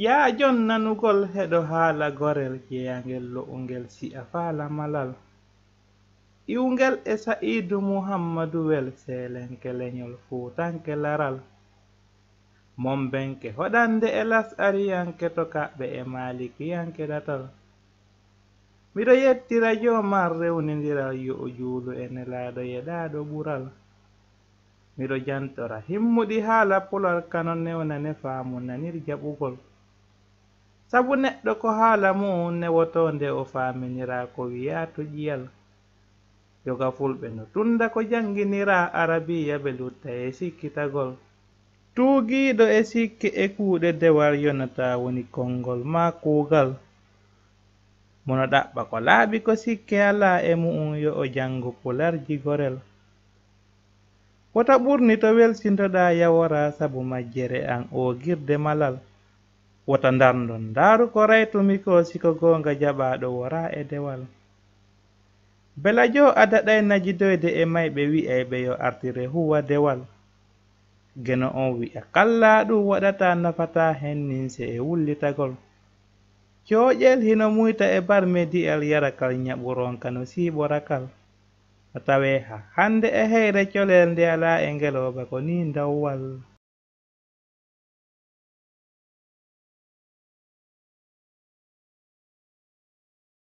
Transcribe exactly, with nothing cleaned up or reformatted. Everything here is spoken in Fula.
Yaa jon nanugol heɗo haala gorel jeyangel lo'ungel si'a faala malal. Iwngel e Sa'iidu Muhammadu Wel seelenke leñol fuutanke laral. Mombenke hoɗande e las'ariyanke to kaɓɓe e maalikiyanke datal. Miɗo yettira jooman rewnindiral yo o juulu e nelaaɗo yeɗaaɗo ɓural. Miɗo jantora himmuɗi haala pular kano newnane faamu nanir jaɓugol. Sabu neɗɗo ko haala mu'un newotoonde o faaminira ko wiyaa to ƴiyal. Yoga fulɓe no tunda ko jannginira arabiya ɓe lutta e sikkitagol. Tuugiiɗo e sikke e kuuɗe dewal yonata woni konngol maa kuugal. Mono ɗaɓɓa ko laaɓi ko sikke alaa e mu'un yo o janngu pular jigorel. Wota ɓurni to welsintoɗaa yawora sabu majjere an oogirde malal. Wota ndarndon ndaaru ko raytumi ko si ko goonga jaɓaaɗo wora e dewal. Belajo a daɗay najidoyde e mayɓe wi'ayɓe yo artire huwa dewal. Geno on wi'a kallaa ɗum waɗata nafata hen ninse e wullitagol. Cooƴel hino muyta e barmedi'al yarakal ñaɓuronka no siiɓorakal. No tawee ha hannde e heyre colel nde alaa e ngelooba ko nii ndawwal.